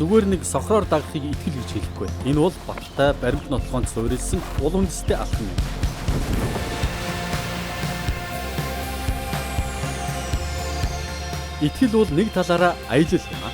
Зүгээр нэг сохроор дагахыг итгэл гэж хэлэхгүй. Энэ бол баталтай баримт нотлохонд суурилсан ул үндэстэй алхам юм. Итгэл бол нэг талаараа аялал юм аа.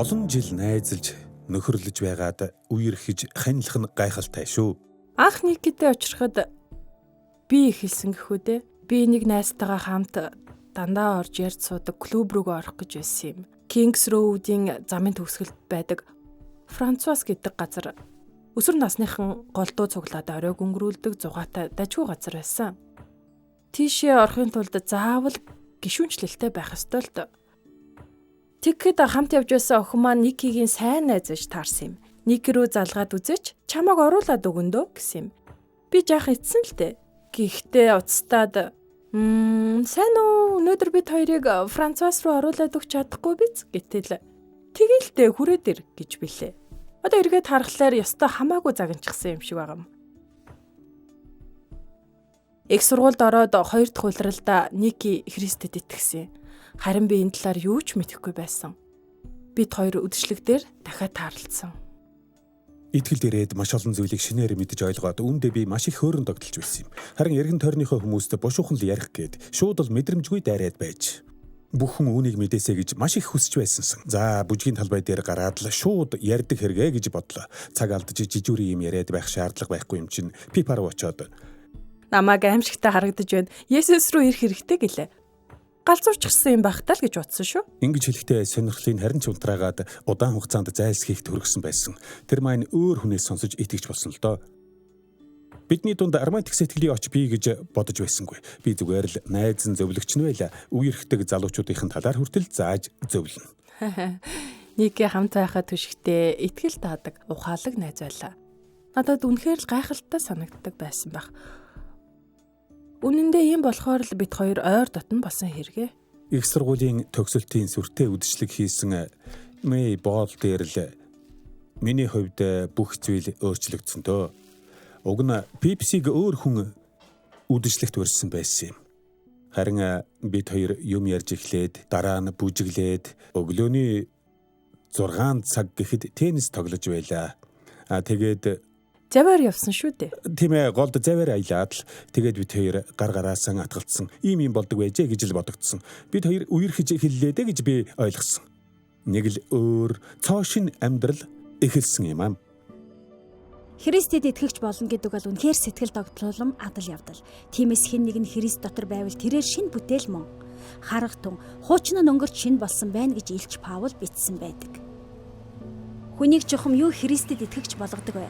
Олон жил найзалж, нөхөрлөж байгаад үерхэж ханилах нь гайхалтай шүү. Анх Никитэй очиход би эхэлсэн гэхүү дээ. Би нэг найзтайгаа хамт дандаа орж ярьж суудаг клуб рүүгээ орох гэж байсан юм. Kings Road-ийн замын төгсгөлд байдаг Франсуас гэдэг газар өсвөр насныхан голдуу цуглаад оройг өнгөрүүлдэг зугаатай дажгүй газар байсан. Тийшээ орохын тулд заавал гишүүнчлэлтэй байх ёстой л доо. Тэгэхэд хамт явж байсан охин маань Никигийн сайн найз байж таарсан юм. Ники рүү залгаад үзээч чамайг оруулаад өгөн дөө гэсэн юм. Би жаах ицсэн л дээ. Гэхдээ уцтаад сайн уу, өнөөдөр бид хоёрыг Франсуас руу оруулаад өгч чадахгүй биз гэтэл тэгэл дээ хүрээд ир гэж билээ. Одоо эргээд харахлаар ёстой хамаагүй загинчихсан юм шиг байгаа юм. Их сургуульд ороод хоёр дахь улиралдаа Ники Христэд итгэсэн. Харин би энэ талаар юу ч мэдэхгүй байсан. Бид хоёр үдшилэг дээр дахиад таарлцсан. Итгэл дээрээд маш олон зүйлийг шинээр мэдэж ойлгоод үүндээ би маш их хөөрөн догдолж байсан юм. Харин эргэн тойрныхоо хүмүүст бушуухан л ярих гээд шууд л мэдрэмжгүй дайраад байж. Бүх хүн үүнийг мэдээсэй гэж маш их хүсэж байсансан. За бүжгийн талбай дээр гараад л шууд ярьдаг хэрэгэ гэж бодлоо. Цаг алдаж жижүүрийн юм яриад байх шаардлага байхгүй юм чинь пипар очоод намайг аимшигтай харагдаж байна. Есүс рүү ирэх хэрэгтэй гэлээ. Галзуурчсан юм байх тал гэж бодсон шүү. Ингэж хэлэхдээ сонирхлыг харин ч унтраагаад удаан хугацаанд зайлсхийх төрөгсөн байсан. Тэр маань өөр хүнээс сонсож итгэж болсон л доо. Бидний дунд романтик сэтгэлийн оч бий гэж бодож байсангүй. Би зүгээр л найзан зөвлөгч нь байла. Үерхдэг залуучуудын талаар хүртэл зааж зөвлөнө. Ники хамт байхад түшигтэй итгэл таадаг ухаалаг найз байлаа. Надад үнэхээр л гайхалтай санагддаг байсан байх. Үнэн дээр ийм болохоор л бид хоёр ойр дотн болсон хэрэгээ. Их сургуулийн төгсөлтийн сүртэй үдшилэг хийсэн Мэй боол дээр л миний хувьд бүх зүйл өөрчлөгдсөн дөө. Уг нь Пепсиг өөр хүн үдшилэгт өрсөн байсан юм. Харин бид хоёр юм ярьж эхлээд дараа нь бүжиглээд өглөөний 6 цаг гэхэд теннис тоглож байлаа. А тэгээд заваар явсан шүү дээ. Тийм ээ, голд заваар аялаад л тэгээд бид хоёр гар гараасаа атгалцсан. Ийм юм болдог байжээ гэж л бодогдсон. Бид хоёр үерхэж эхэллээ дээ гэж би ойлгосон. Нэг л өөр цоо шин амьдрал эхэлсэн юм аа. Христэд итгэгч болно гэдэг бол үнэхээр сэтгэл догдлолом адал явдал. Тиймээс хэн нэг нь Христ дотор байвал тэрээр шинэ бүтээл мөн. Харах тун хуучин нь өнгөрч шинэ болсон байна гэж Илч Паул бичсэн байдаг. Хүнийг чухам юу Христэд итгэгч болгодог вэ?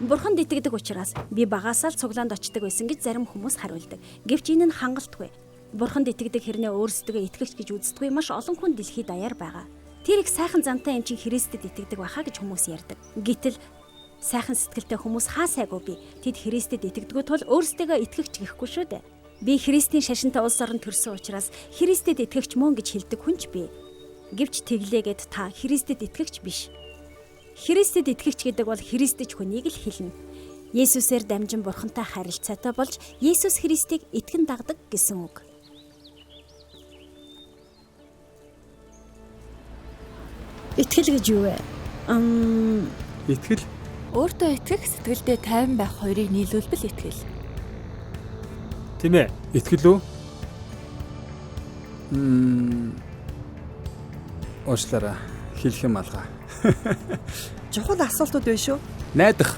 Бурханд итгэдэг учраас би багасаа л цуглаанд очдог байсан гэж зарим хүмүүс хариулдаг. Гэвч энэ нь хангалтгүй. Бурханд итгэдэг хэрнээ өөрсдөө итгэгч гэж үздэггүй маш олон хүн дэлхийд даяар байгаа. Тэр их сайхан зантай юм чинь Христэд итгэдэг байхаа гэж хүмүүс ярьдаг. Гэтэл сайхан сэтгэлтэй хүмүүс хаа сайгүй би. Тэд Христэд итгэдэггүй тул өөрсдөө итгэгч гэхгүй шүү дээ. Би Христийн шашинтай улс оронд төрсөн учраас Христэд итгэгч мөн гэж хэлдэг хүн ч би. Гэвч тэглээгээд та Христэд итгэгч биш. Христэд итгэгч гэдэг бол Христэж хүнийг л хэлнэ. Есүсээр дамжин Бурхантай харилцаатай болж Есүс Христийг итгэн дагдаг гэсэн үг. Итгэл гэж юу вэ? Итгэл өөртөө итгэх, сэтгэлдээ тайван байх хоёрыг нийлүүлбэл итгэл. Тийм ээ. Итгэл үү? Уучлаарай. Хэлэх юм алгаа. Чухал асуултууд байна шүү. Найдах.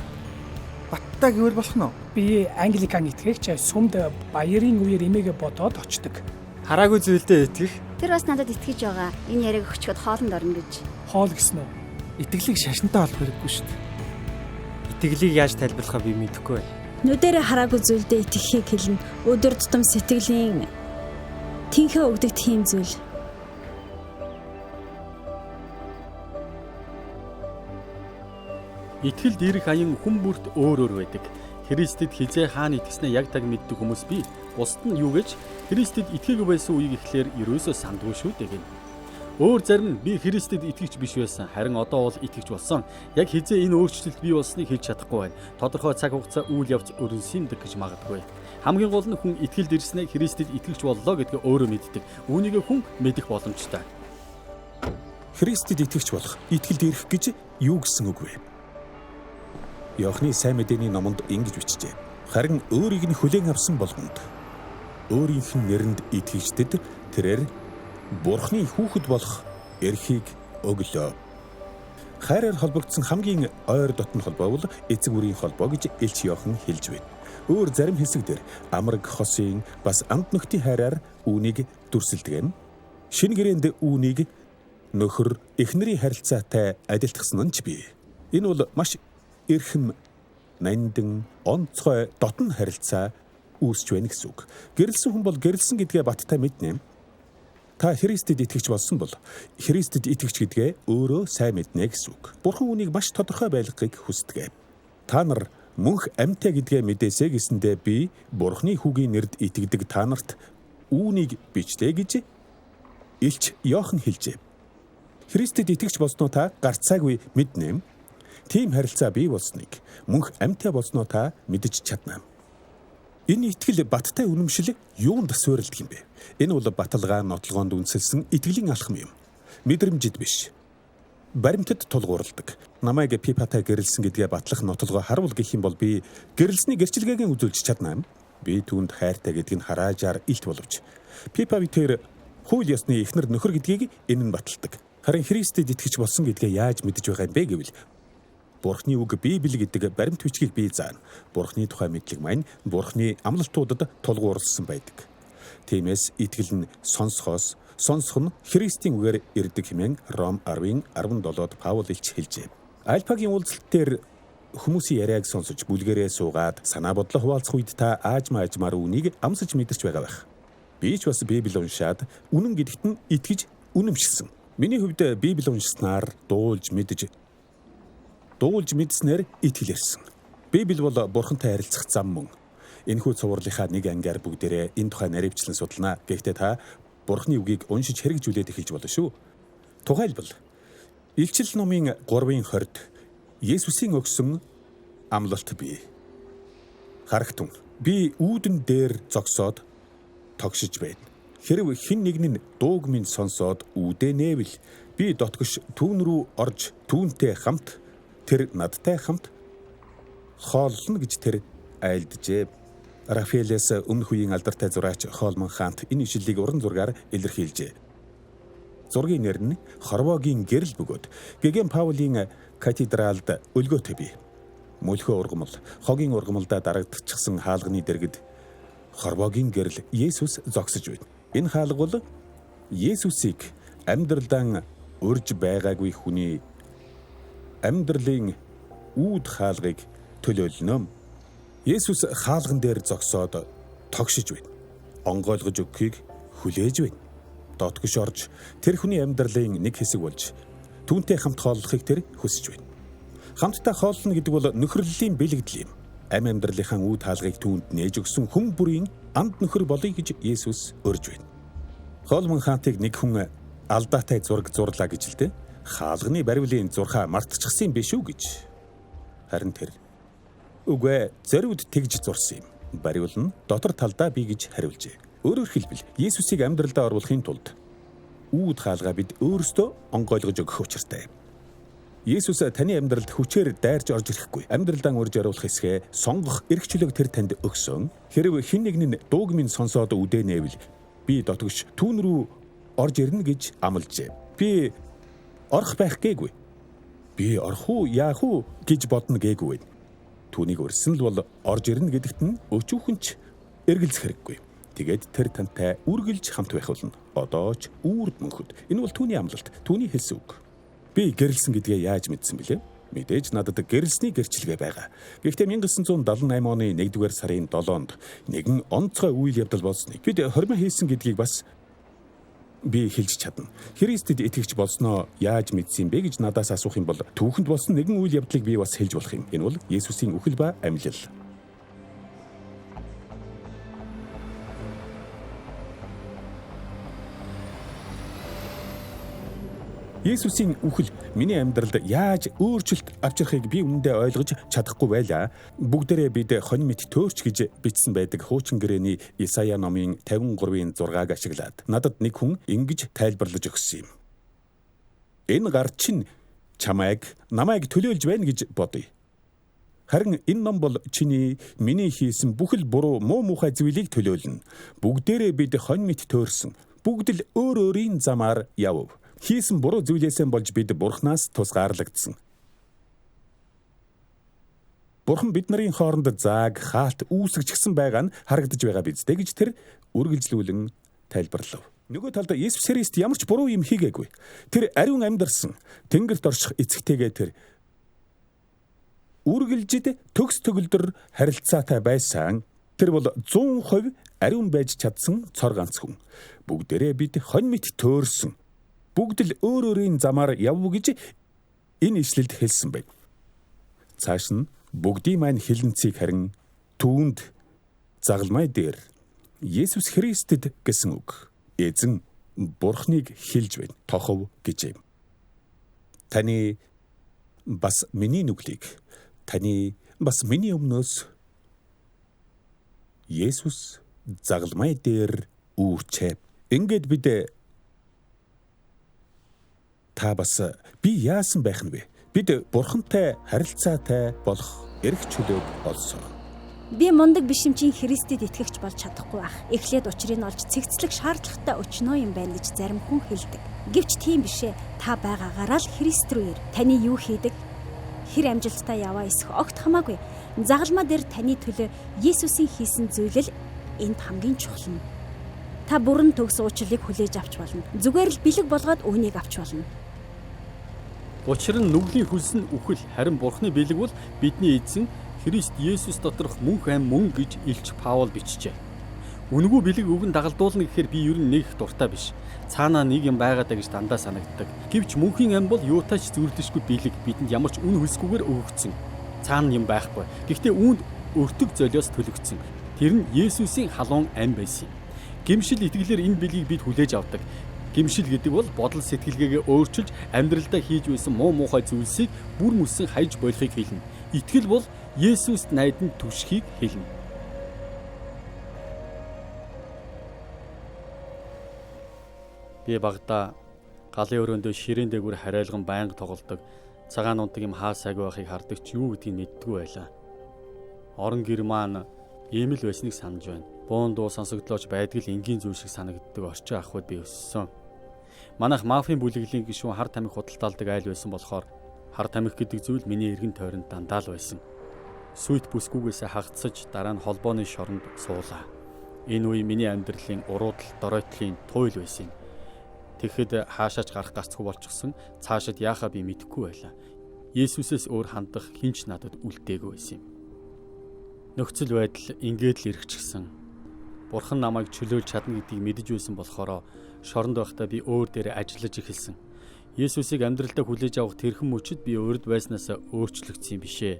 Баттай гэвэл болох нь уу? Би англикан итгэгч сүмд баярын үеэр эмээгээ бодоод очдог. Хараагүй зүйлдээ итгэх. Тэр бас надад итгэж байгаа. Энэ яриаг өгчхөд хоолнд орно гэж. Хоол гэсэн үү? Итгэлийг шашинтай холбох хэрэггүй шүү дээ. Итгэлийг яаж тайлбарлахаа би мэдэхгүй байна. Нүдэрээ хараагүй зүйлдээ итгэхийг хэлнэ. Өдөр тутам сэтгэлийн тэнхээ өгдөг тийм зүйл. Итгэлд ирэх аян хүн бүрт өөр өөр байдаг. Христэд хизээ хаана итгэснээ яг таг мэддэг хүмүүс бий. Бусд нь юу гэж Христэд итгээгүй байсан үеийг эхлэхээр ерөөсөө сандгүй шүү дээ гэнэ. Өөр зарим нь би Христэд итгэгч биш байсан. Харин одоо бол итгэгч болсон. Яг хизээ энэ өөрчлөлт бий болсныг хэлж чадахгүй байна. Тодорхой цаг хугацаа үйл явц өрнсөмдөг гэж магадгүй. Хамгийн гол нь хүн итгэлд ирснээр Христэд итгэгч боллоо гэдгээ өөрөө мэддэг. Үүнийг хүн мэдэх боломжтой. Христэд итгэгч болох, итгэлд ирэх гэж юу гэсэн үг вэ? Иохны сайн мэдээний номонд ингэж бичжээ. Харин өөрийг нь хүлээн авсан болгонд өөрийнх нь нэрэнд итгэгчдэд тэрээр Бурхны хүүхэд болох эрхийг өглөө. Хайраар холбогдсон хамгийн ойр дотн холбоо бол эцэг бүрийн холбоо гэж Элч Иохан хэлж байна. Өөр зарим хэсэг дээр амраг хосын бас амт нөхдийн хайраар үүнийг дүрсэлдэг юм. Шинэ гэрээнд үүнийг нөхөр эхнэрийн харилцаатай адилтгсан нь ч бий. Энэ бол маш эрхэм, нандин, онцгой дотн харилцаа үүсч байна гэсэн үг. Гэрэлсэн хүн бол гэрэлсэн гэдгээ баттай мэднэ. Та Христэд итгэгч болсон бол Христэд итгэгч гэдгээ өөрөө сайн мэднэ гэсэн үг. Бурхан үүнийг маш тодорхой байлгахыг хүсдэг. Та нар мөнх амьтай гэдгээ мэдээсэй гэсэндээ би Бурханы хүүгийн нэрд итгэдэг та нарт үүнийг бичлээ гэж Элч Иохан хэлжээ. Христэд итгэгч болсноо та гарцаагүй мэднэ. Тийм харилцаа бий болсныг мөнх амьтай болсноо та мэдэж чадна. Энэ итгэл баттай үнэмшил юунд суурилдаг юм бэ? Энэ бол баталгаа нотлогоонд үндэслэсэн итгэлийн алхам юм. Мэдрэмжид биш. Баримтад тулгуурладаг. Намайг Пипатай гэрэлсэн гэдгээ батлах нотолгоо харуул гэх юм бол би гэрэлсний гэрчилгээг үзүүлж чадна. Би түүнд хайртай гэдгийг нь хараажаар илт боловч Пипа тэр хууль ёсны эхнэр нөхөр гэдгийг энэ нь баталдаг. Харин Христэд итгэж болсон гэдгээ яаж мэдэж байгаа юм бэ гэвэл Бурхны үг Библи гэдэг баримт бичгийг би заана. Бурхны тухай мэдлэг маань Бурхны амлалтуудад тулгуурласан байдаг. Тиймээс итгэл нь сонсхоос, сонсох нь Христийн үгээр ирдэг хэмээн Ром 10:17-д Паул элч хэлжээ. Альфагийн уулзалт дээр хүмүүсийн яриаг сонсож бүлгэрээ суугаад санаа бодлоо хуваалцах үед та аажмаа аажмаар үүнийг амсаж мэдэрч байгаа байх. Би ч бас Библи уншаад үнэн гэдэгт нь итгэж үнэмшилсэн. Миний хувьд Библи уншсанаар дуулж мэдж дуулж мэдснээр итгэл ирсэн. Библи бол Бурхантай харилцах зам мөн. Энэхүү цувралынхаа нэг ангиар бүгдээрээ энэ тухай наривчлан судална. Гэхдээ та Бурхны үгийг уншиж хэрэгжүүлээд эхэлж болно шүү. Тухайлбал Илчил номын 3:20-д Есүсийн өгсөн амлалт бий. Харагтун би үүдэн дээр зогсоод тогшиж байна. Хэрв хэн нэг нь дууг минь сонсоод үүдээ нээвэл би дотгош түүн рүү орж түүнтэй хамт тэр надтай хамт хооллоно гэж тэр айлджээ. Рафаэлээс өмнөх үеийн алдартай зураач Холман хаант энэ ишлэлийг уран зургаар илэрхийлжээ. Зургийн нэр нь Хорвоогийн гэрэл бөгөөд Геген Паулийн катедралд өлгөөтэй бий. Мөлхөө ургамал, хогийн ургамалдаа дарагдчихсан хаалганы дэргэд Хорвоогийн гэрэл Есүс зогсож байна. Энэ хаалга бол Есүсийг амьдралдаа урьж байгаагүй хүний амьдралын үүд хаалгыг төлөөлнө. Есүс хаалган дээр зогсоод тогшиж байна. Онгойлгож өгөхийг хүлээж байна. Дотгош орж тэр хүний амьдралын нэг хэсэг болж түүнтэй хамт хооллохыг тэр хүсэж байна. Хамтдаа хооллоно гэдэг бол нөхөрлөлийн бэлэгдэл юм. Ам амьдралынхаа үүд хаалгыг түүнд нээж өгсөн хүн бүрийн анд нөхөр болъё гэж Есүс урьж байна. Холмон хаантыг нэг хүн алдаатай зураг зурлаа гэж л дээ. Хаалганы бариулын зурхаа мартчихсан биш үү гэж. Харин тэр үгүй зориуд тэгж зурсан юм. Бариул нь дотор талдаа би гэж хариулжээ. Өөрөөр хэлбэл Есүсийг амьдралдаа оруулахын тулд үүд хаалгаа бид өөрсдөө онгойлгож өгөх учиртай. Есүс таны амьдралд хүчээр дайрч орж ирэхгүй. Амьдралдаа урьж оруулах хэсгээ сонгох эрх чөлөөг тэр танд өгсөн. Хэрв хэн нэг нь дууг минь сонсоод үдээ нээвэл би дотгош түүн рүү орж ирнэ гэж амлажээ. Би орох байх гээгүй. Би орох уу, яах уу гэж бодно гээгүй. Түүнийг урьсан л бол орж ирнэ гэдэгт нь өчүүхэн ч эргэлзэх хэрэггүй. Тэгээд тэр тантай үргэлж хамт байх болно. Одоо ч үрд мөнхөд. Энэ бол түүний амлалт, түүний хэлсэн үг. Би гэрэлсэн гэдгээ яаж мэдсэн бilé? Мэдээж надад гэрэлсний гэрчилгээ байгаа. Гэхдээ 1978 оны 1-р сарын 7-нд нэгэн онцгой үйл явдал болсныг бид хормоо хийсэн гэдгийг бас Би хэлж чадна. Христэд итгэгч болсноо яаж мэдсэн бэ гэж надаас асуух юм бол түүхэнд болсон нэгэн үйл явдлыг би бас хэлж болох юм. Энэ бол Есүсийн үхэл ба амьлал. Есүсийн үхэл миний амьдралд яаж өөрчлөлт авчрахыг би үнэндээ ойлгож чадахгүй байлаа. Бүгдээрээ бид хонь мэт төөрч гэж бичсэн байдаг хуучин гэрээний Исая номын 53-ын 6-аг ашиглаад надад нэг хүн ингэж тайлбарлаж өгсөн юм. Энэ гар чинь чамайг намайг төлөөлж байна гэж бодъё. Харин энэ ном бол чиний миний хийсэн бүхэл буруу муу мухай зүйлийг төлөөлнө. Бүгдээрээ бид хонь мэт төөрсөн. Бүгд л өөр өөрийн замаар явв. Хийсэн буруу зүйлээсээ болж бид Бурханаас тусгаарлагдсан. Бурхан бид нарын хооронд зааг, хаалт үүсгэжсэн байгаа нь харагдаж байгаа биз дээ гэж тэр үргэлжлүүлэн тайлбарлав. Нөгөө талд Есүс Христ ямар ч буруу юм хийгээгүй. Тэр ариун амьдарсан. Тэнгэрт орших эцэгтэйгээ тэр үргэлжид төгс төгөлдөр харилцаатай байсан. Тэр бол 100% ариун байж чадсан цор ганц хүн. Бүгдээрээ бид хонь мэт төөрсөн. Бүгд л өөр өөрийн замаар яв гэж энэ ишлэлд хэлсэн байна. Цааш нь бүгдийн маань хилэнцгийг харин түүнд загалмай дээр Есүс Христэд гэсэн үг. Эзэн Бурхныг хэлж байна. Тохов гэжээ. Таны бас миний нүглийг таны бас миний өмнөөс Есүс загалмай дээр үүрчээ. Ингээд бид та бас би яасан байх нь вэ? Бид Бурхантай харилцаатай болох эрх чөлөөг олсон. Би мундаг биш юм чинь Христэд итгэгч болж чадахгүй байх. Эхлээд учрыг олж цэгцлэх шаардлагатай өчнөө юм байна гэж зарим хүн хэлдэг. Гэвч тийм биш ээ. Та байгаагаараа л Христ рүү ир. Таны юу хийдэг? Хэр амжилттай яваа эсэх огт хамаагүй. Загалмай дээр таны төлөө Есүсийн хийсэн зүйл л энд хамгийн чухал нь. Та бүрэн төгс уучлалыг хүлээж авч болно. Зүгээр л бэлэг болгоод үүнийг авч болно. Учир нь нүглийн хөлс нь үхэл, харин Бурхны бэлэг бол бидний эзэн Христ Есүс доторх мөнх ам мөн гэж Илч Паул бичжээ. Үнэгүй бэлэг өгөн дагалдуулна гэхээр би ер нь нэг их дуртай биш. Цаанаа нэг юм байгаа даа гэж дандаа санагддаг. Гэвч мөнхийн ам бол юутай ч зөвлөшгүй бэлэг, бидэнд ямар ч үн хөлсгүйгээр өгөгдсөн. Цаана юм байхгүй. Гэхдээ үүнд өртөг золиос төлөгдсөн. Тэр нь Есүсийн халуун ам байсан юм. Гэмшил итгэлээр энэ бэлгийг бид хүлээж авдаг. Гэмшил гэдэг бол бодол сэтгэлгээгээ өөрчилж амьдралдаа хийж байсан муу муухай зүйлсийг бүр мөсөн хайж болохыг хэлнэ. Итгэл бол Есүст найдан түшхийг хэлнэ. Би багада галын өрөөндөө ширээн дээгүүр харайлган байнга тоглодог цагаан унтаг юм хаа сайгүй байхыг хардаг ч юу гэдгийг мэддэггүй байлаа. Орон гэр маань ийм л байсныг санаж байна. Буун дуу сонсогдлооч байдаг л энгийн зүйл шиг санагддаг орчин ахуйд би өссөн. Манайх мафийн бүлэглэлийн гишүүн хар тамхи худалдаалдаг айл байсан болохоор хар тамхи гэдэг зүйл миний эргэн тойронд дандаа л байсан. Сүйт бүсгүйгээсээ хагацсаж дараа нь холбооны шоронд суулаа. Энэ үе миний амьдралын уруудал доройтлын туйл байсан юм. Тэгэхэд хаашаач гарах гарцгүй болчихсон. Цаашид яахаа би мэдэхгүй байлаа. Есүсээс өөр хандах хинч надад үлдээгүй байсан юм. Нөхцөл байдал ингээд л эргэчихсэн. Бурхан намайг чөлөөлж чадна гэдгийг мэдэж байсан болохоор шоронд байхдаа би өөр дээрээ ажиллаж эхэлсэн. Есүсийг амьдралдаа хүлээж авах тэрхэн мөчид би өөрд байснаас өөрчлөгдсөн юм бишээ.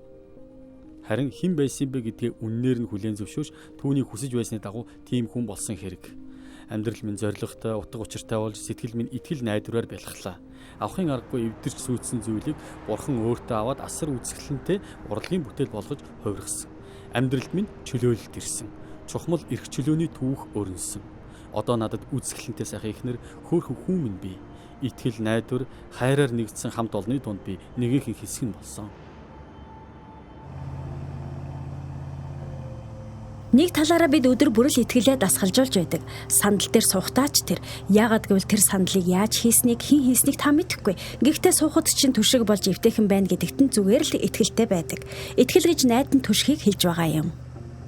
Харин хэн байсан бэ гэдгээ үннээр нь хүлээн зөвшөөрч түүний хүсэж байсны дагуу тийм хүн болсон хэрэг. Амьдрал минь зоригтой, утга учиртай болж сэтгэл минь итгэл найдвараар бялхлаа. Авахын аргагүй эвдэрч сүйдсэн зүйлийг Бурхан өөртөө аваад асар үзэсгэлэнтэй урлагийн бүтээл болгож хувиргасан. Амьдралд минь чөлөөлөлт ирсэн. Чухмал эрх чөлөөний түүх өрнөсөн. Одоо надад үзэсгэлэнтэй сайхан ихнэр хөөрхөн хүн минь бий. Итгэл найдвар хайраар нэгдсэн хамт олонны дунд би нэгэнхэн хэсэг нь болсон. Нэг талаараа бид өдөр бүр л итгэлээ дасгалжуулж байдаг. Сандал дээр суухдаа ч тэр яагаад гэвэл тэр сандлыг яаж хийснийг, хэн хийснийг та мэдэхгүй. Гэхдээ суухад чинь түшиг болж эвтэйхэн байна гэдэгт нь зүгээр л итгэлтэй байдаг. Итгэл гэж найдан түшгийг хэлж байгаа юм.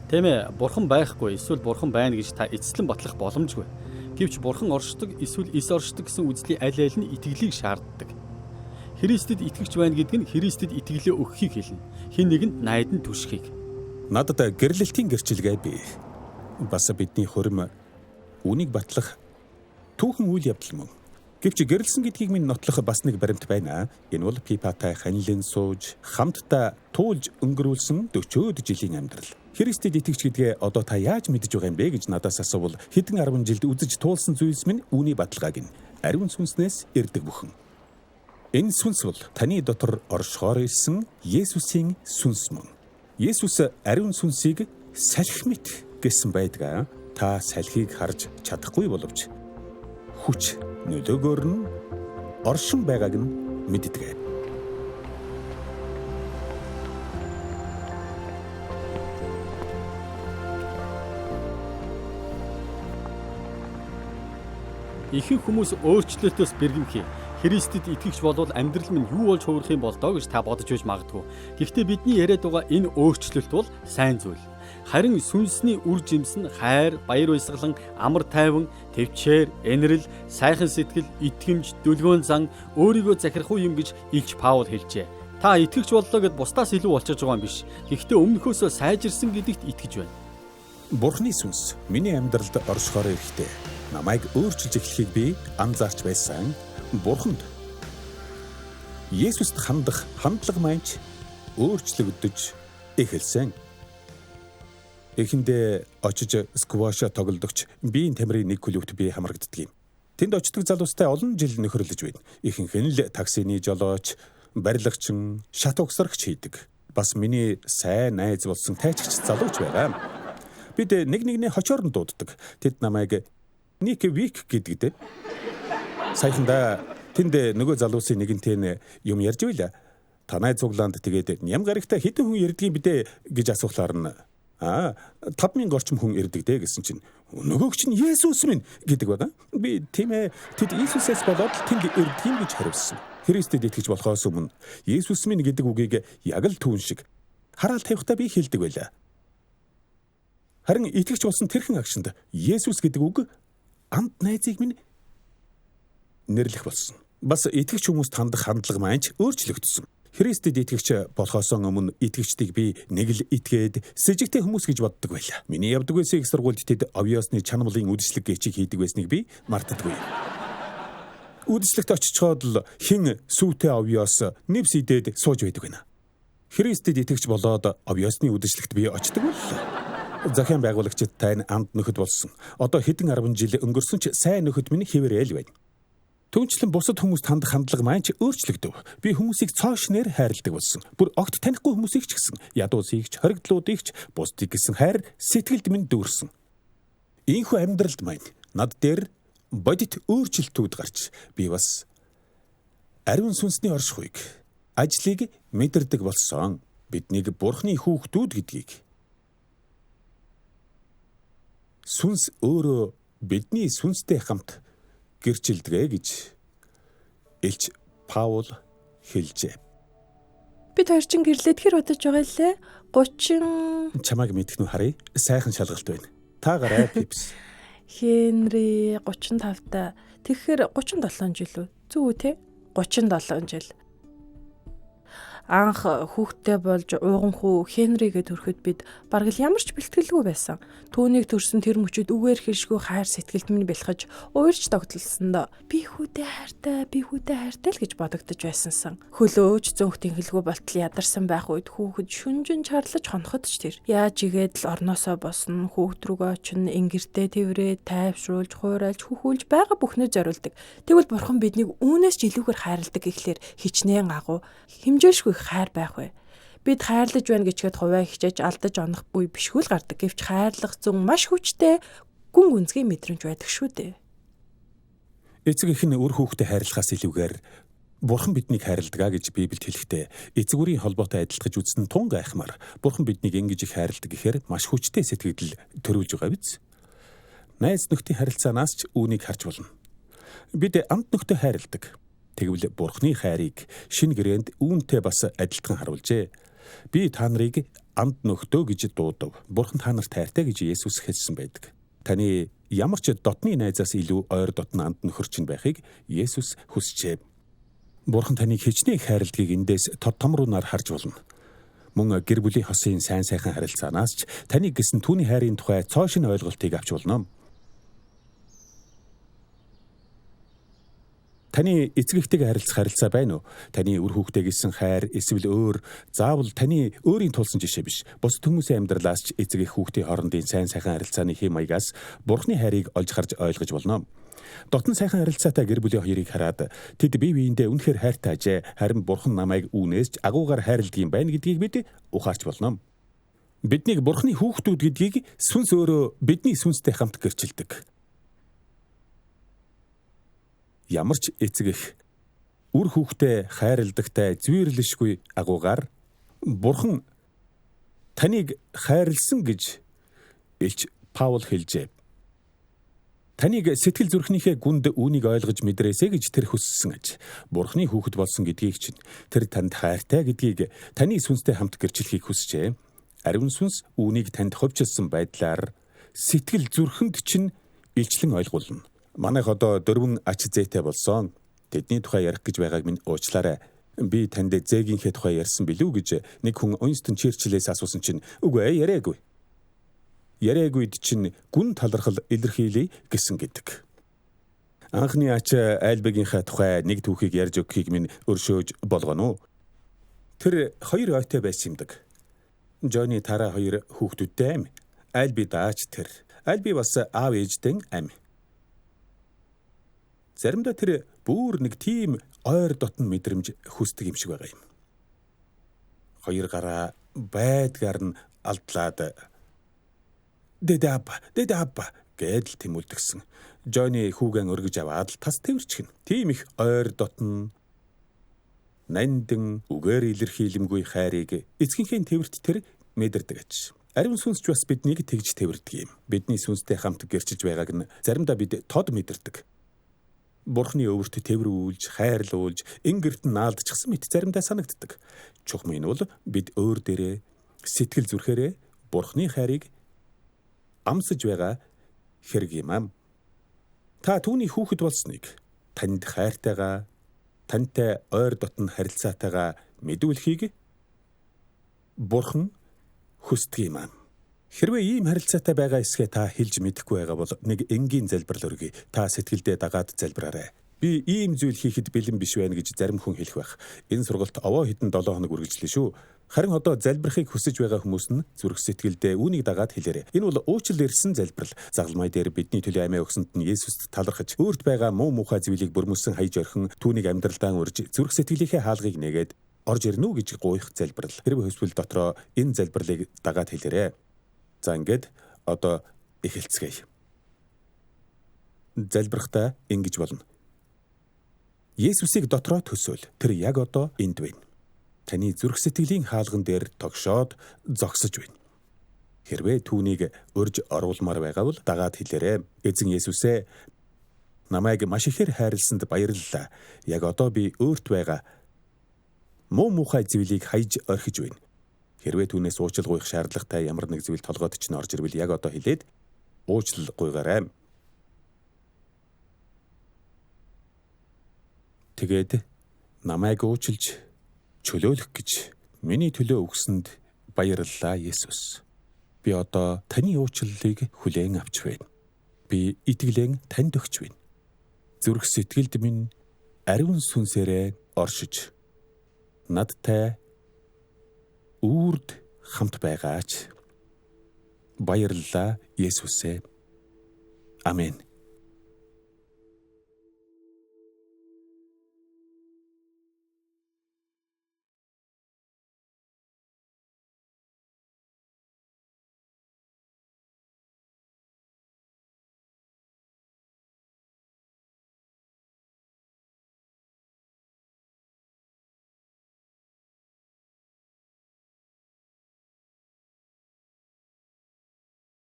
Тийм ээ, бурхан байхгүй эсвэл бурхан байна гэж та эцэслэн батлах боломжгүй. Гэвч бурхан оршдог эсвэл эс оршдог гэсэн үзлийн аль аль нь итгэлийг шаарддаг. Христэд итгэгч байна гэдэг нь Христэд итгэлээ өгөхийг хэлнэ. Хэн нэгэнд найдан түшхийг. Надад гэрлэлтийн гэрчилгээ бий. Бас бидний хурим үнийг батлах Түүхэн үйл явдал мөн. Гэвч гэрлсэн гэдгийг минь нотлох бас нэг баримт байна. Энэ бол Пипатай ханилан сууж, хамтдаа туулж өнгөрүүлсэн 40-од жилийн амьдрал. Христэд итгэгч гэдгээ одоо та яаж мэдэж байгаа юм бэ гэж надаас асуувал хэдэн 10 жилд үзэж туулсан зүйлс минь үүний баталгааг нь ариун сүнснээс ирдэг бүхэн. Энэ сүнс бол таны дотор оршихоор ирсэн Есүсийн сүнс мөн. Есүс ариун сүнсийг салхи мэт гэсэн байдаг. Та салхийг харж чадахгүй боловч хүч нөлөөгөөр нь оршин байгааг нь мэддэг. Ихэнх хүмүүс өөрчлөлтөөс бэргэмхий. Христэд итгэгч болвол амьдрал минь юу болж хувирах юм бол доо гэж та бодож байж магадгүй. Гэхдээ бидний яриад байгаа энэ өөрчлөлт бол сайн зүйл. Харин сүнсний үр жимс нь хайр, баяр баясгалан, амар тайван, төвчээр, энэрэл, сайхан сэтгэл, итгэмж, дүлгөөн зан, өөрийгөө захирах уу юм гэж Илч Паул хэлжээ. Та итгэгч боллоо гэд бусдаас илүү болчихж байгаа юм биш. Гэхдээ өмнөхөөсөө сайжирсан гэдэгт итгэж байна. Бурхны сүнс миний амьдралд оршихоор ирэхдээ намайг өөрчилж эхлэхийг би анзаарч байсан. Бурханд Есүст хандах хандлага маань ч өөрчлөгдөж эхэлсэн. Эхэндээ очиж сквош тоглодогч биеийн тамирын нэг клубт би хамрагддаг юм. Тэнд очдог залуустай олон жил нөхөрлөж байна. Ихэнх нь л таксины жолооч, барилгачин, шат угсрагч хийдэг. Бас миний сайн найз болсон тайчигч залууч байгаа. Бид нэг нэгний хочоор нь дууддаг. Тэд намайг Ник Вик гэдэгдээ. Саяхандаа тэнд нөгөө залуусын нэгэнтэй нь юм ярьж байлаа. Танай цуглаанд тэгээд ням гарагтай хэдэн хүн ирдгийг бидээ гэж асуухлаар нь 5000 орчим хүн ирдэг дээ гэсэн чинь нөгөөх чинь Есүс минь гэдэг байгаа. Би тийм ээ, тэд Иесусээс болоод тэнд ирдэг юм гэж хариулсан. Христэд итгэж болохоос өмнө Есүс минь гэдэг үгийг яг л түүн шиг хараал тавихтаа би хэлдэг байлаа. Харин итгэгч болсон тэрхэн агшинд Есүс гэдэг үг амт найзыг минь нэрлэх болсон. Бас итгэгч хүмүүст хандах хандлага маань ч өөрчлөгдсөн. Христэд итгэгч болохоос өмнө итгэгчдийг би нэг л итгээд сэжигтэй хүмүүс гэж боддог байлаа. Миний явдаг байсан их сургуульд тэд овёосны чанамлын үдшилэг гечиг хийдэг байсныг би мартдаггүй. Үдшилэгт очичхоод л хэн сүйтэй овёос нэвс идээд сууж байдаг байна. Христэд итгэгч болоод овёосны үдшилэгт би очдог боллоо. Захиан байгуулагчид тань амд нөхөд болсон. Одоо хэдэн 10 жил өнгөрсөн ч сайн нөхөд минь хэвээрээ л байна. Түүнчлэн бусад хүмүүст хандах хандлага маань ч өөрчлөгдөв. Би хүмүүсийг цоо шинээр хайрладаг болсон. Бүр огт танихгүй хүмүүсийг ч гэсэн, ядуусыг ч, хоригдлуудыг ч, бусдыг гэсэн хайр сэтгэлд минь дүүрсэн. Ийхүү амьдралд маань над дээр бодит өөрчлөлтүүд гарч би бас ариун сүнсний оршихуйг, ажлыг мэдэрдэг болсон. Биднийг Бурхны хүүхдүүд гэдгийг сүнс өөрөө бидний сүнстэй хамт гэрчилдэгэ гэж Элч Паул хэлжээ. Бид хоёр чинь гэрлээд хэр удаж байгаа лээ? 30 Чамайг мэдэх нь харъя. Сайхан шалгалт байна. Та гараа Пипс. Хенри 35 та. Тэгэхээр 37 жил үү? Зөв үү те? 37 жил. Анх хүүхдтэй болж ууган хүү Хенригээ төрөхөд бид бараг л ямар ч бэлтгэлгүй байсан. Түүнийг төрсөн тэр мөчид үгээр хэлшгүй хайр сэтгэлд минь бэлхэж уурч догтлсон доо. Би хүүдээ хайртай, би хүүдээ хайртай л гэж бодогдож байсансан. Хөлөөж зөөх тэнхэлгүй болтол ядарсан байх үед хүүхэд шүнжин чарлаж хоноход ч тэр. Яаж игээд л орноосоо босно, хүүхд рүүгээ очино, ингэртээ тэврээ, тайвшруулж, хуурайлж, хөхүүлж байгаа бүхнээ зориулдаг. Тэгвэл бурхан биднийг үүнээс ч илүүгээр хайрладаг гэхлээр хичнээн агуу хэмжээшгүй хайр байх вэ? Бид хайрлаж байна гэчихэд хувиа хичээж алдаж онох үе бишгүй л гардаг. Гэвч хайрлах зүүн маш хүчтэй гүн гүнзгий мэдрэмж байдаг шүү дээ. Эцэг эх нь үр хүүхдээ хайрлахаас илүүгээр Бурхан биднийг хайрладаг гэж Библиэд хэлэхдээ эцэг үрийн холбоотой адилтгаж үзсэн тун гайхмаар Бурхан биднийг ингэж их хайрладаг гэхээр маш хүчтэй сэтгэгдэл төрүүлж байгаа биз? Найз нөхдийн харилцаанаас ч үүнийг харж болно. Бид амт нөхдөд хайрладаг. Тэгвэл Бурхны хайрыг шинэ гэрээнд үүнтэй бас адилтган харуулжээ. Би та нарыг амт нөхдөө гэж дуудав. Бурхан та нарт хайртай гэж Есүс хэлсэн байдаг. Таны ямар ч дотны найзаас илүү ойр дотн амт нөхөр чинь байхыг Есүс хүсжээ. Бурхан таныг хичнээн хайрладгийг эндээс тод томруунаар харж болно. Мөн гэр бүлийн хосын сайн сайхан харилцаанаас ч таныг гэсэн түүний хайрын тухай цоо шинэ ойлголтыг авч болно. Таны эцэг эхтэйгээ харилцах харилцаа байна уу? Таны үр хүүхдээ гэсэн хайр эсвэл өөр заавал таны өөрийн тулсан жишээ биш. Бусад хүмүүсийн амьдралаас ч эцэг эх хүүхдийн хоорондын сайн сайхан харилцааны хэм маягаас Бурхны хайрыг олж харж ойлгож болно. Дотн сайхан харилцаатай гэр бүлийн хоёрыг хараад тэд бие биендээ үнэхээр хайртай ажээ. Харин Бурхан намайг үүнээс ч агуугаар хайрладаг юм байна гэдгийг бид ухаарч болно. Биднийг Бурханы хүүхдүүд гэдгийг сүнс өөрөө бидний сүнстэй хамт гэрчилдэг. Ямар ч эцэг эх үр хүүхдээ хайрладагтай зүйрлэшгүй агуугаар Бурхан таныг хайрлсан гэж элч Паул хэлжээ. Таныг сэтгэл зүрхнийхээ гүнд үүнийг ойлгож мэдрээсэй гэж тэр хүссэн аж. Бурхны хүүхэд болсон гэдгийг чинь тэр танд хайртай гэдгийг таны сүнстэй хамт гэрчлэхийг хүсжээ. Ариун сүнс үүнийг танд хувьчилсан байдлаар сэтгэл зүрхэнд чинь илчлэн ойлгуулна. Манайх одоо 4 ач зээтэй болсон. Тэдний тухай ярих гэж байгааг минь уучлаарай. Би танд зээгийнхээ тухай ярьсан билүү гэж нэг хүн Уинстон Черчиллээс асуусан чинь үгүй яриаггүй. Яриагүйд чинь гүн талархал илэрхийлье гэсэн гэдэг. Анхны ач Айлбегийнхээ тухай нэг түүхийг ярьж өгөхийг минь өршөөж болгоно уу? Тэр 2 ойтой байсан юмдаг. Джонни Тара 2 хүүхдүүдтэй ам. Айлби даач тэр. Айлби бас аав ээждэн ам. Заримдаа тэр бүр нэг тийм ойр дотн мэдрэмж хүсдэг юм шиг байгаа юм. 2 гараа байдгаар нь алдлаад "Дэдэ апа, дэдэ апа" гэдэл тэмүүлдэгсэн. Джонни хүүгэн өргөж аваад л тас тэвэрчихнэ. Тийм их ойр дотн нандин үгээр илэрхийлэмгүй хайрыг эцгийнхээ тэвэрт тэр мэдэрдэг аж. Ариун сүнс ч бас биднийг тэгж тэвэрдэг юм. Бидний сүнстэй хамт гэрчилж байгааг нь заримдаа бид тод мэдэрдэг. Бурхны өвөрт тэврүүлж, хайрлуулж, ингэрт нь наалдчихсан мэт заримдаа санагддаг. Чухам нь бол бид өөр дээрээ сэтгэл зүрхээрээ Бурхны хайрыг амсаж байгаа хэрэг юм аа. Та түүний хүүхэд болсныг танд хайртайгаа, тантай ойр дотн харилцаатайгаа мэдүүлэхийг Бурхан хүсдэг юм аа. Хэрвээ ийм харилцаатай байгаа эсгээ та хэлж мэдэхгүй байгаа бол нэг энгийн залбирал өргөе. Та сэтгэлдээ дагаад залбираарай. Би ийм зүйл хийхэд бэлэн биш байна гэж зарим хүн хэлэх байх. Энэ сургалт овоо хэдэн 7 хоног үргэлжлэв шүү. Харин одоо залбирахыг хүсэж байгаа хүмүүс нь зүрх сэтгэлдээ үүнийг дагаад хэлээрэй. Энэ бол уучлал ирсэн залбирал. Загалмай дээр бидний төлөө амиа өгсөнд нь Есүст талархаж, өөрт байгаа муу мухай зүйлийг бүрмөсөн хаяж орхин түүнийг амьдралдаа урьж зүрх сэтгэлийнхээ хаалгыг нээгээд орж ирнэ үү гэж гуйх залбирал. Хэрвээ хүсвэл дотроо энэ залбирлыг дагаад хэлээрэй. За ингээд одоо эхэлцгээе. Залбирахдаа ингэж болно. Есүсийг дотроо төсөөл. Тэр яг одоо энд байна. Таны зүрх сэтгэлийн хаалган дээр тогшоод зогсож байна. Хэрвээ түүнийг урьж оруулмаар байгаа бол дагаад хэлээрэй. Эзэн Есүсээ, намайг маш ихээр хайрласанд баярлалаа. Яг одоо би өөрт байгаа муу мухай зүйлийг хайж орхиж байна. Хэрвээ түүнээс уучлал гуйх шаардлагатай ямар нэг зүйл толгойд чинь орж ирвэл яг одоо хэлээд уучлал гуйгаарай. Тэгээд намайг уучлж чөлөөлөх гэж миний төлөө өгсөнд баярлалаа, Есүс. Би одоо таны уучлалыг хүлээн авч байна. Би итгэлэн танд өгч байна. Зүрх сэтгэлд минь ариун сүнсээрээ оршиж надтай үрд хамт байгаач. Баярлалаа, Есүсээ. Амен.